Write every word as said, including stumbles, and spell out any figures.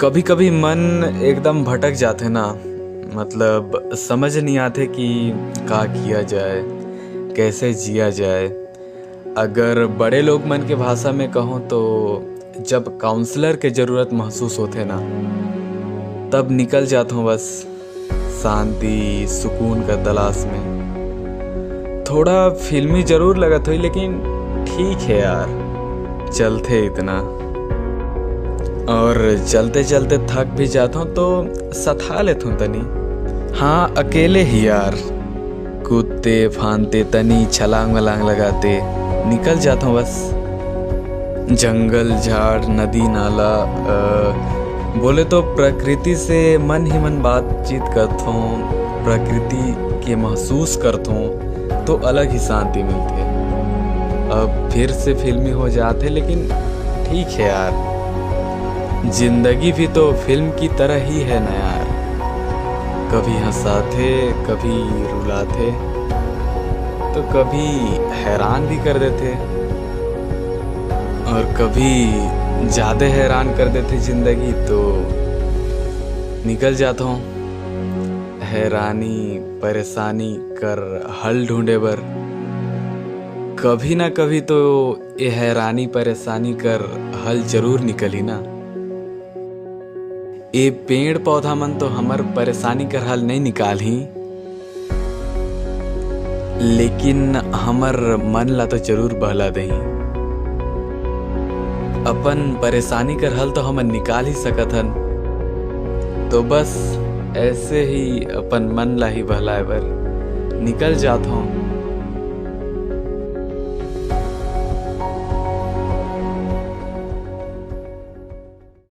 कभी-कभी मन एकदम भटक जाथे ना, मतलब समझ नहीं आथे कि का किया जाए, कैसे जिया जाए। अगर बड़े लोग मन के भाषा में कहूँ तो जब काउंसलर के जरूरत महसूस होथे ना, तब निकल जाथों बस शांति, सुकून का तलाश में। थोड़ा फिल्मी जरूर लगत होई, लेकिन ठीक है यार, चलथे इतना। और चलते चलते थक भी जाथों तो सथा लेथों तनी। हाँ, अकेले ही यार, कूदते फांदते तनी छलांग वलांग लगाते निकल जाथों बस। जंगल झाड़, नदी नाला, अ, बोले तो प्रकृति से मन ही मन बातचीत करथों, प्रकृति के महसूस करथों तो अलग ही शांति मिलथे। अब फिर से फिल्मी हो जाथे, लेकिन ठीक है यार, जिंदगी भी तो फिल्म की तरह ही है ना यार। कभी हंसाथे, कभी रुलाथे, तो कभी हैरान भी कर देथे, और कभी ज्यादा हैरान कर देथे जिंदगी, तो निकल जाथों हैरानी परेशानी कर हल ढूंढे बर। कभी ना कभी तो ये हैरानी परेशानी कर हल जरूर निकलही ना। ए पेड़ पौधा मन तो हमर परेशानी कर हल नहीं निकालही, लेकिन हमर मन ला तो जरूर बहला देही। अपन परेशानी कर हल तो हमन निकाल ही सकत हन। तो बस ऐसे ही अपन मन ला ही बहलाए बर निकल जात हों।